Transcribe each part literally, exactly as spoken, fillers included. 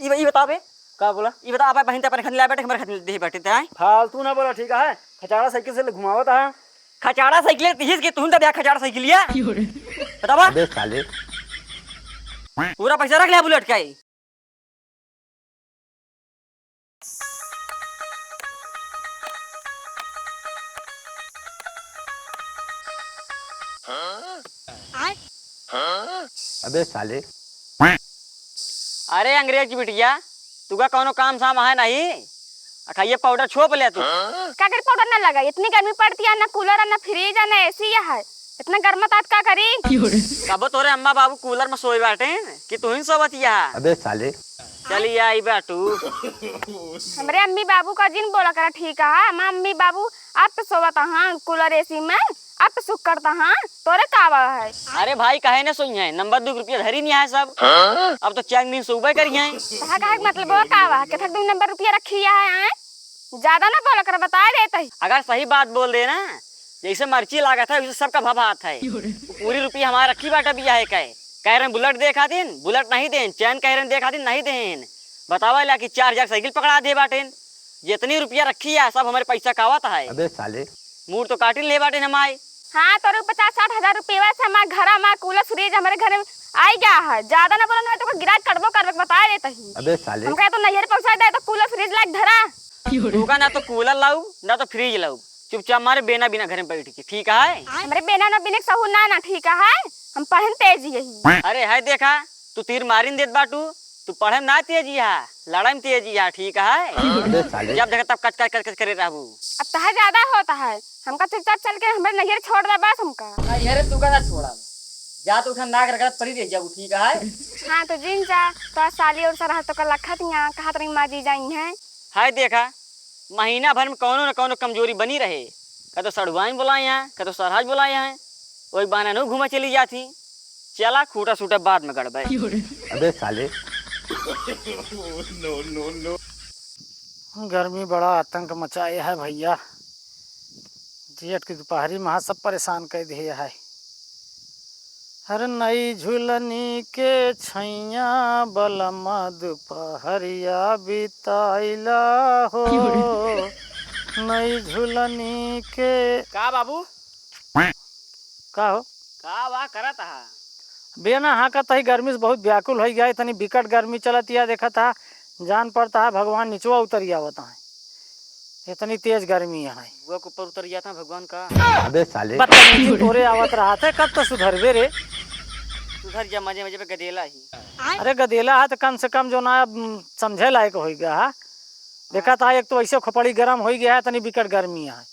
ई ब-, ई बता बे। का बोला? ई बता, अब बहिन ते अपन खतनी लाए बाटे, हमरे खतनी दे बाटे ते, आए? फालतू ना बोला, ठीक है? खचाड़ा साइकिल से घुमावत है। खचाड़ा साइकिल तिहिस के तुहन त द्या खचाड़ा साइकिल या? बतावा। अबे साले। पूरा पैसा रख ले बुलेट का ही। अबे साले। अरे अंग्रेज बिटिया, तुका कौनो काम साम है नहीं? अखा ये पाउडर छोप ले तू। का करी, पाउडर ना लगा, इतनी गर्मी पड़ती है, ना कूलर है, ना फ्रिज है, ना एसी है, इतना गर्म तात का करी? कबो तोरे अम्मा बाबू कूलर में सोए बाटे कि तू ही सोवत या? अबे साले। चली आई बाटू। हमरे अम्मी बाबू का जिन बोला करा, ठीक है? हम अम्मी बाबू आप तो सोवत हाँ कूलर एसी में, आप तो सुख करता हाँ, तोरे का आवा है? अरे भाई, काहे ना सोई है? नंबर दो रुपया धरी नहीं है सब। हाँ? अब तो चार दिन सोबे करी है। कहा, कहे के मतलब वो का आवा है? कितना दो नंबर रुपया रखी है, हैं? ज्यादा ना बोला कर, बता देते ही। अगर सही बात बोल दे ना, जैसे मर्ची लागत है, वैसे सबका भभात है। वो पूरी रुपया हमारा रखी बाटा बिया है कहे। कह रहे हैं बुलेट देखा दिन, बुलेट नहीं देन, चैन कह रहे हैं देखा दिन, नहीं देन। बतावा ला कि चार हजार साइकिल पकड़ा दे बाटेन। जितनी रुपया रखी है, सब हमारे पैसा कावत है। अबे साले। मूड तो काटिन ले बाटेन हमारे। हाँ, तोरे पचास साठ हजार रुपया से हमारे घर, हमारे कूलर फ्रिज हमारे घर में आई गया है। ज्यादा ना बोला, नहीं तो गिरा के कटबो करबे, बता देते ही। अबे साले। हमका तो नैहर पहुंचा दे तो कूलर फ्रिज लाके धरा। तू का ना तो कूलर लाऊ, ना तो फ्रिज लाऊ। चुपचाप मारे बेना बिना घर में बैठ के, ठीक है? हमरे बेना ना बिने सहू ना, ना, ठीक है? हम पढ़े में तेज यही। अरे है देखा, तू तीर मारिन देत बाटू, तू पढ़े में ना तेज हा, लड़ाई में तेज हा, ठीक है? अबे साले। जब देखा तब कच कच कच कच करे रहबू। अब तहा ज्यादा होता है, हमका चुपचाप चल के हमरे नैहर छोड़ दे बस हमका। नैहर तू का ना छोड़ा, जा तो उठा नाक रगड़त पड़ी रह जाबू, ठीक है? हाँ तो जिन जा, तो साली और सरहज तो का लखत यहाँ कहत रही माँ जी जाई है। हाय देखा, महीना भर में कौनो न कौनो कमजोरी बनी रहे। कतो सढ़ुआइन बोलाए हैं, कतो सरहज बोलाए हैं, वही बहाना नू घूमा चली जाती। चला, खूटा सूटा बाद में गड़बे। अबे साले। गर्मी बड़ा आतंक मचाए है भैया, जेठ की दुपहरी में सब परेशान कर दिए है। हर नई झुलनी के छैया बलमा दुपहरिया बिताइला हो। क्यों रे? नई झुलनी के का बाबू? का हो? का वा करत हा? बेना हाँकत ही, गर्मी से बहुत व्याकुल होइ गया। इतनी विकट गर्मी चलत या, देखत हा, जान पड़ता है भगवान निचवा उतरी आवत है। इतनी तेज गर्मी है। बुआ के ऊपर उतर जाता है भगवान का। अबे साले। बदतमीजी तोरे आवत रहा थे, कब तो सुधरबे रे? सुधर जा, मजे मजे पे गदेला ही। अरे गदेला है तो कम से कम जो ना, उम, समझे लायक होइ गया है। देखा था, एक तो ऐसे खोपड़ी गरम होइ गया है, इतनी विकट गर्मी है।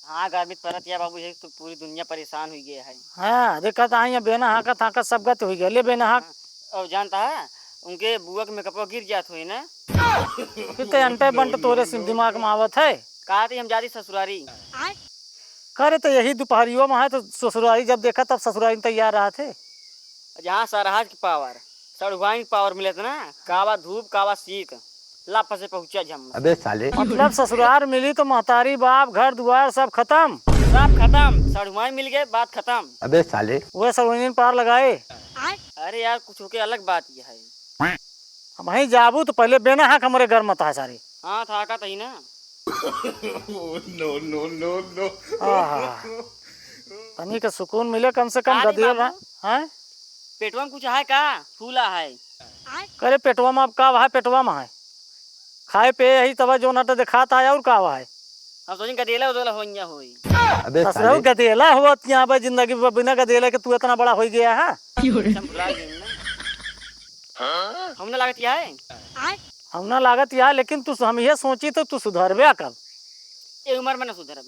हाँ, गर्मी तो पड़त या बाबू, यही तो पूरी दुनिया परेशान होइ गया है। हाँ, देखा था, यहाँ बेना हाँकत हाँकत सब गत होइ गया। ले बेना हाँक। हाँ, और जानता है, उनके बुआ के मेकअपवा गिर जात होई ना। फिर तो अंटे बंट तोरे से दिमाग में आवत है। कहा थी हम जाती ससुरारी। करे तो यही दुपहरियो में है, तो ससुरारी जब देखा तब ससुरारी में तैयार रहा थे। जहाँ सरहज के पावर, सड़ुआइन के पावर मिलत ना, कावा धूप, कावा शीत, लाभ से पहुँचा झम। अबे साले। मतलब ससुरार मिली तो महतारी बाप, घर दुआर सब खत्म। सब खत्म, सड़ुआइन मिल गए, बात खत्म। अबे साले। वह सड़ुआइन पार लगाए। अरे यार, कुछ होके अलग बात ये है। हम वहीं जाबू तो पहले बेना हाँक हमरे घर मत है सारे। हाँ, था का तही ना। No, no, no, no। आहा। तनी के सुकून मिले कम से कम। का रे गदिया बाबू? हैं? पेटवा में कुछ है का? फूला है। करे पेटवा में अब का है, पेटवा में है? खाए पे यही तब जो ना तो दिखाता है और का है? हम सोचिन गदेला उदेला होइया होई। अबे ससुराल साले। गदेला होत यहाँ पे जिंदगी ब-, बिना गदेला के तू इतना बड़ा होइ गया है। हम भुला गए ना। हम ना लागत या है। हम ना लागत या है, लेकिन तू, हम ये सोची तो तू सुधरबे कब? ये उम्र में ना सुधरब।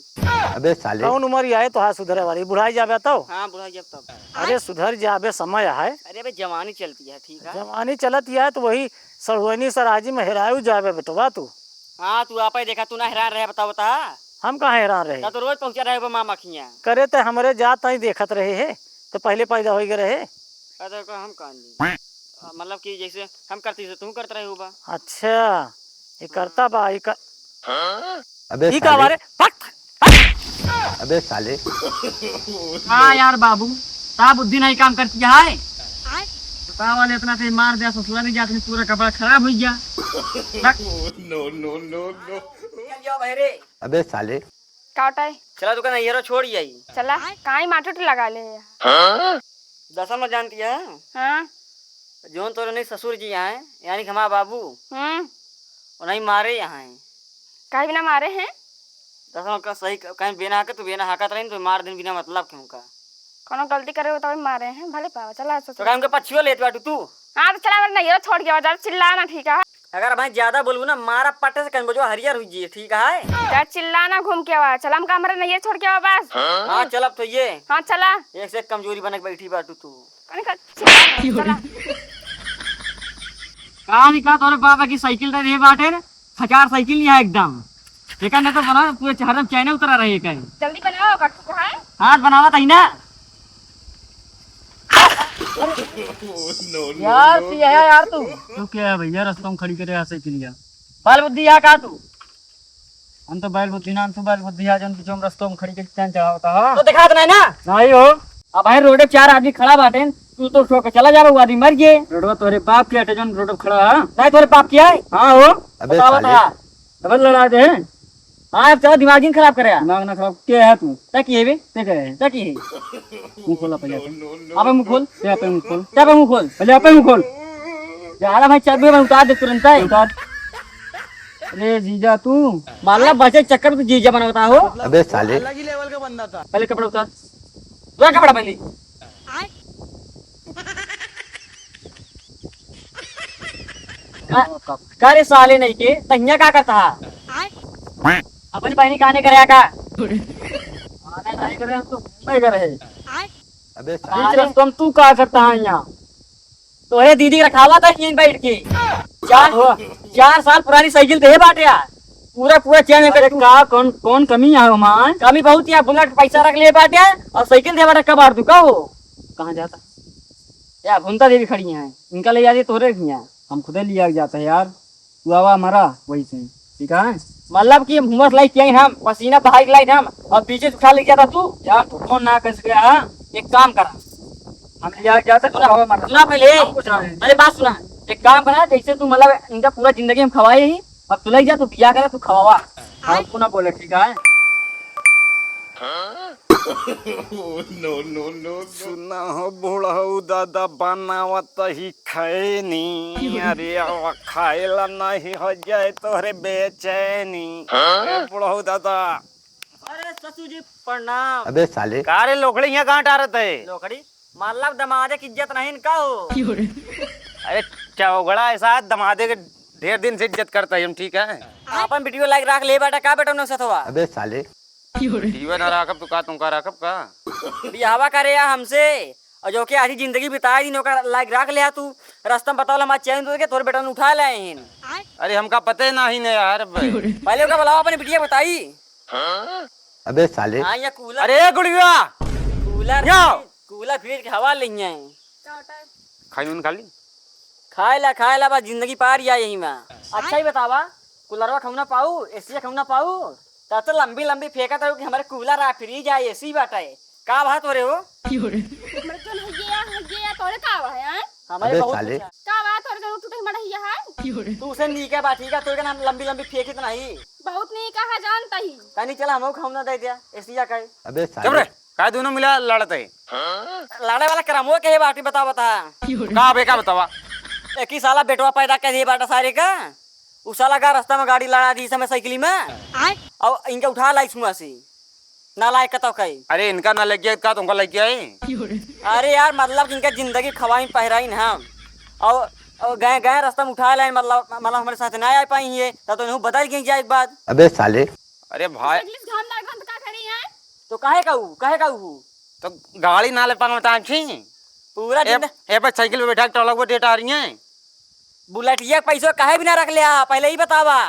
अबे साले। कौन उम्र या है तोहार सुधरे वाली? बुढ़ाई जाबे तो? हाँ, बुढ़ाई जाब तब। अरे सुधर जाबे, समय है। अरे अबे जवानी चलती है, ठीक है। जवानी चलत या है तो वही सड़ुआइनी सराजी में हेरायु जाबे बेटवा तू। हाँ, तू आपे देखा, तू ना हैरान रहे, बताओ बता। हम कहाँ हैरान रहे? तब तो रोज पहुँचा रहे हो मामा खिया। करे तो हमरे जात ताई देखत रहे है, तो पहले पैदा होइ गए रहे। अरे तो हम कान ली। आ, मतलब कि जैसे हम करती से तू करत रहे हो बा। अच्छा, ये करता बा, ये कर-, अबे ई का साले। बारे? फट! अबे साले। हाँ यार बाबू, ता बुद्धि नहीं काम करती है। तो का वाले इतना से मार दिया, ससुरा नहीं जाते, पूरा कपड़ा खराब हो गया। No, no, no, no। चल जाओ भाई रे। अबे साले। काटाई। चला दुकान हीरो छोड़ आई। चला, काई माटुट लगा ले। हाँ? दशा में जानती है? हाँ। जोन तोरे नहीं ससुर जी आए, यानी कि हमारा बाबू। हम्म। उन्हें मारे यहाँ हैं। काहे बिना मारे हैं? दशा में का सही क-, कहीं बेना हाके, तू बेना हाकत रही, तो मार दिन बिना मतलब के उनका। कोनो गलती करे हो तो मारे हैं, भले पावा। चला ससुर। तो का उनके पछुआ लेत बाटू तू? हाँ, तो चला, हमारे नैहरा छोड़ के आवा, ज्यादा चिल्ला ना, ठीक है? अगर भाई ज्यादा बोलबू ना, मारा पट्टे से कहीं बजवा हरियर हुई जी, ठीक है? ज्यादा चिल्ला ना, घूम के आवा। चला, हम का हमारे नैहरा छोड़ के आवा बस। हाँ, चल अब तो ये। हाँ, चला। एक से एक कमजोरी बने के बैठी बाटू तू। कौन का चिल्ला ना, चला। कहाँ निकला तोरे बाबा की साइकिल दे दे बाटे रे? खचार साइकिल नहीं है एकदम। देखा नहीं तो बना, पूरे हरदम चैने उतरा रहे कहीं। जल्दी बनाओ, कटू को है। हाँ, बनावा तही ना। यार, तू यह है यार तू। तू क्या है भैया, रस्तों में खड़ी करे आ साइकिलिया? बाल बुद्धि यहाँ का तू? हम तो बैल बुद्धि ना, हम तो बैल बुद्धि आ, जौन तुझे हम रस्तों में खड़ी के चैन चढ़ावता हो। तो दिखात नहीं ना? नहीं हो। अब भाई रोड पे चार आदमी खड़ा बाटे, तू तो सो के चला जाबे, वो आदमी मर गए। रोडवा तोरे बाप के हटे, जौन रोड पे खड़ा है। नहीं, तोरे बाप के है? हाँ हो। अबे बताओ, साले। बता। डबल लड़ा दे हैं। हाँ, अब चला, दिमाग नहीं खराब करे। दिमाग ना खराब, के है तू? क्या किए बे? क्या करे? क्या किए? मुंह खोला पहले अपन। अबे मुंह खोल, क्या पे मुंह खोल? क्या पे मुंह खोल? पहले आप पे मुंह खोल। ज्यादा भाई चल बे, मैं उतार दे तुरंत है। उतार। अरे जीजा तू। मारला बचे चक्कर में तू जीजा बनावता हो। अबे साले। अलग ही लेवल का बंदा था। पहले कपड़ा उतार। उतार कपड़ा पहले। का, का रे साले नहीं के, तहिया का करता है? अपनी बहनी काने करे का? आने नहीं करे, हम तो घूमे करे। अबे साले। बीच रस्तों में तू का करता है यहाँ? तोहरे दीदी के रखावा था यहीं बैठ के। चार, चार साल पुरानी साइकिल देहे बाटे यार। पूरा, पूरा चेंज अरे करके का, कौन, कौन कमी है हमार? कमी बहुत है, बुलेट पैसा रख ले बाटे और साइकिल दे बाटे, कब आर तू का हो? कहाँ जाता? या भुंता देवी खड़ी हैं, इनका ले जाते तोहरे हियाँ। हम खुदे लिया के जाते हैं यार, तू आवा हमारा वही से, ठीक है? मतलब कि हम हुमस लाइक किया हम, पसीना बहाई लाइक हम, और पीछे से उठा ले जाता तू। यार तू कौन ना कर सके, हाँ? एक काम करा, हम लिया के जाते, तू आवा हमारा। सुना पहले, हम कुछ ना है। पहले बात सुना, एक काम करा, जैसे तू मतलब इनका पूरा जिंदगी हम खवाए ही, अब तू ले जा, तू बिया करा, तू खवावा। हाँ। हमको ना बोले, ठीक है? No, no, no, no। सुना हो बुढ़ऊ दादा, बनावत ही खैनी। अरे आवा खाएला नहीं हो जाए तोहरे बेचैनी। हाँ? ए बुढ़ऊ दादा। अरे ससुर जी प्रणाम। अबे साले। का रे लोखड़ी यहाँ कहाँ टारत है? लोखड़ी? मतलब दमादे की इज्जत नहीं इनका हो। अरे चौगड़ा ऐसा दमादे के ढेर दिन से इज्जत करता है हम, ठीक है? आपन वीडियो लाइक राख ले बेटा, का बेटा उन्हें सथवा? अबे साले। वीडियो ना राखब तो का तुमका राखब का? बियाहवा करे या हमसे, और जो के आधी जिंदगी बिताए दिन ओकर लाइक राख ले तू। रास्ता में बताओ हमारे चैन तो के तोर बेटा ने उठा ले आइन। अरे हमका पते ना ही नहीं यार बे। पहले ओका बुलाओ, अपनी बिटिया बताई। अबे साले। हाँ, या कूलर। अरे गुड़िया। कूलर, या। कूलर फ्रिज के हवा ले आई। खाई नून खा ली? खाए ला, खाए ला, बस जिंदगी पार या यही में। अच्छा ही बतावा, कूलरवा खौना पाऊ, एसीया खौना पाऊ? तब तो लंबी लंबी फेंकत रहू कि हमारे कूलर आ, फ्रिज आ, एसी बाटे। का बात हो रहे हो? मरे तो नहीं, ये या, ये या, तोरे का हुआ है, हैं? हमारे अबे बहुत साले। कुछ है। का बात हो रहे, जरूर टूटे मड़ा ही है? तू उसे नीके बात, ठीक है, तोरे का नाम लंबी लंबी फेंकित नहीं। बहुत नीक है, जानता ही। तनी चला, हमको खौना दे दिया, एसिया का है। अबे साले। चुप रे, का दोनों मिला लड़त है? लड़े वाला करमो के बाटी बता, बता। का बे, का बतावा? एक ही साला बेटवा पैदा कर दिए बाटा सारे का। उ साला का रास्ता में गाड़ी लड़ा दी समय साइकिल में। आय। और इनके उठा लाई छुआ से। नालायक कतौ कई। अरे इनका ना लग गया का तुमका लग गया है? अरे यार, मतलब कि इनका जिंदगी खवाइन पहिराइन हम। और, और गए, गए रास्ता में उठा लाइन, मतलब, मतलब हमारे साथ ना आ पाई है, तब तो इन्हों बदल गई जाए एक बात। अबे साले। अरे भाई। इंग्लिश घाम लाग रहा तो का करी है? तो काहे का हु? काहे का हु? तो गाड़ी ना ले पांग बता छी। पूरा ए, दिन ए पर साइकिल पे बैठा के टोलक पे डेट आ रही है। बुलेटिया के पैसो काहे भी ना रख ले आ, पहले ही बतावा।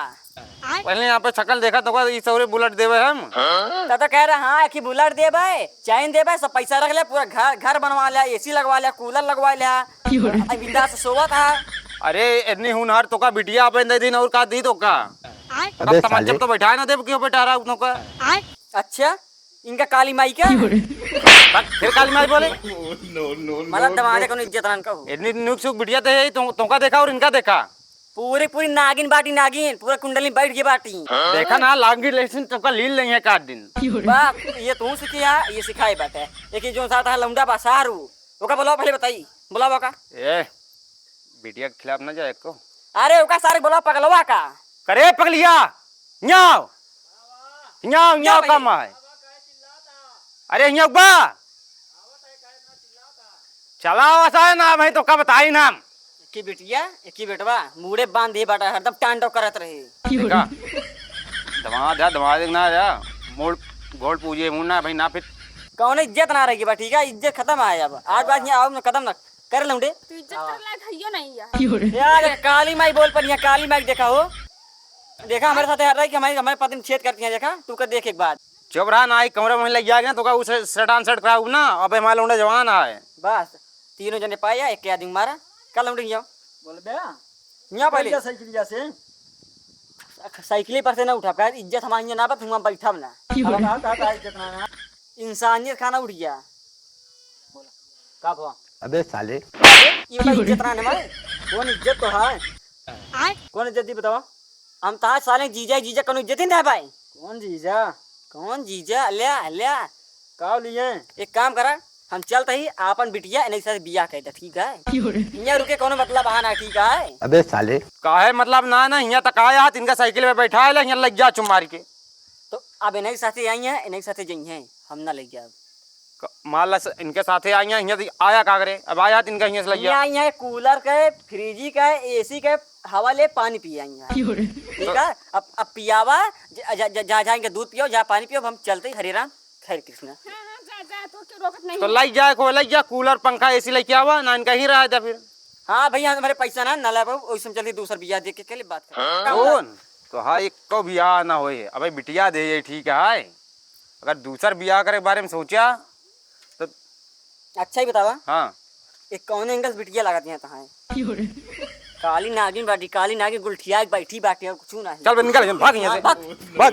पहले यहाँ पे शकल देखा तो का ई सौरे बुलेट देवे हम। त तो कह रहा हाँ कि बुलेट देबे, चैन देबे, सब पैसा रख ले, पूरा घर, घर बनवा ले, एसी लगवा ले, कूलर लगवा ले। अब बिंदास से सोवत है। अरे इतनी हुनहार तो का बिटिया अपन दे दिन और का दी तो का? अबे तब साले। जब तो बैठा ना देब क्यों बैठा रहा हूँ तो का? अच्छा, इनका काली माई का? बस, फिर काली माई बोले? मतलब दमाद है, कोनो इज्जत नान का हो। इतनी नुक सुक बिटिया दे है, तुम, तुमका देखा और इनका देखा। पूरी पूरी नागिन बाटी, नागिन, पूरा कुंडली बैठ गई बाटी। देखा ना, लागी लेकिन तुमका लील नहीं है काट दिन। बा, ये तू सीखिया, ये सिखाए बाटे। एक ही जो साथ है लौंडा बा सारू, ओका बोलाओ पहले बताई, बोलाओ का। ए, बिटिया के खिलाफ ना जाए को। अरे ओका सारे बोलाओ पगलवा का। करे पगलिया, न्याव, न्याव, न्याव। कम है। अरे हियाँ बा। चला वसा है ना, मैं तो का बताई ना। एक ही बिटिया, एक ही बेटवा, मूड़े बांध दिए बाटा, हरदम टांडव करत रहे। देखा, दमाद है, दमाद ना जा, मूड़ गोड़ पूजे मुंह ना भाई ना फिर। कौनो इज्जत ना रही बा, ठीक है, इज्जत खत्म है अब। आज बाद यहाँ आओ ना, कदम ना कर लौंडे। तू इज्जत करे लायक हइयो नहीं है। यार काली माई बोल पर यहाँ काली माई देखा हो, देखा हमारे साथ हर रही कि हमारी हमारे पत्नी छेद करती है, देखा तू कर देख एक बार। चुप रहा ना, आई कमरा में लग जाएगा ना, तो का उसे सटान सट कराऊ ना, अबे हमारा लौंडा जवान आए। बस, तीनों जने पाया, एक के आदमी मारा, कल लौंडे जाओ। बोल बे, यहाँ पहले। बढ़िया साइकिलिया से। साइकिल पर से ना उठा, का इज्जत हमारी ना बा, तुम बैठब ना। अब का, का, का इज्जत ना, ना? इंसानियत खाना उठ गया। बोला, का भवा? अबे साले। ये बता इज्जत ना है हमारे? कौन इज्जत तो है? आय? कौन इज्जत दी बतावा? हम तो आज साले जीजा, जीजा कौन इज्जत ही नहीं है भाई। कौन जीजा? कौन जीजा? अल्या, अल्या। का लिए? एक काम करा, हम चलते ही आपन बिटिया इन्हीं से बियाह कर दे, ठीक है? क्यों रे? यहाँ रुके कोनो मतलब बहाना, ठीक है? अबे साले। काहे मतलब ना, ना, यहाँ तक आया है, इनका साइकिल में बैठा है, यहाँ लग जा चुमारी के। तो अब इन्हीं साथे आई हैं, इन्हीं साथे जई हैं, हम ना लइ जाब। क-, मान ला स-, इनके साथे आई हैं, हियाँ से आया का करे? अब आया तो इनका हियाँ से लइ हियाँ जा। आई हैं, कूलर के, फ्रिज के, एसी के हवा ले पानी पिए आई हैं। क्यों रे? ठीक है? अब, अब पियावा, ज-, ज-, ज-, जा, जा इनके दूध पियो, जा पानी पियो, अब हम चलते ही हरे राम, हरे कृष्णा। हाँ, हाँ, जा, जा, तो क्यों रोकत नहीं तो है? लइ जाए को, लइ जा, कूलर, पंखा, एसी लइ के आवा, ना इनका ही रहा जा फिर। हाँ भैया, हमारे पैसा ना, ना लावा, ओइसे हम जल्दी दूसर बियाह देख के, के लिए बात करें। कौन? तो हाँ, एक को बियाह ना होए। अबे बिटिया दे, ये ठीक है। अगर दूसर बियाह करे के बारे में सोचा, तो अच्छा ही बतावा। हाँ। एक कौन एंगल से बिटिया लागत यहाँ तहाँ है? काली नागिन बाटी, काली नागिन गुलठिया के बैठी बाटी, और कुछ ना है। चल बे, निकल, भाग यहाँ से। हाँ, भाग। भाग यहाँ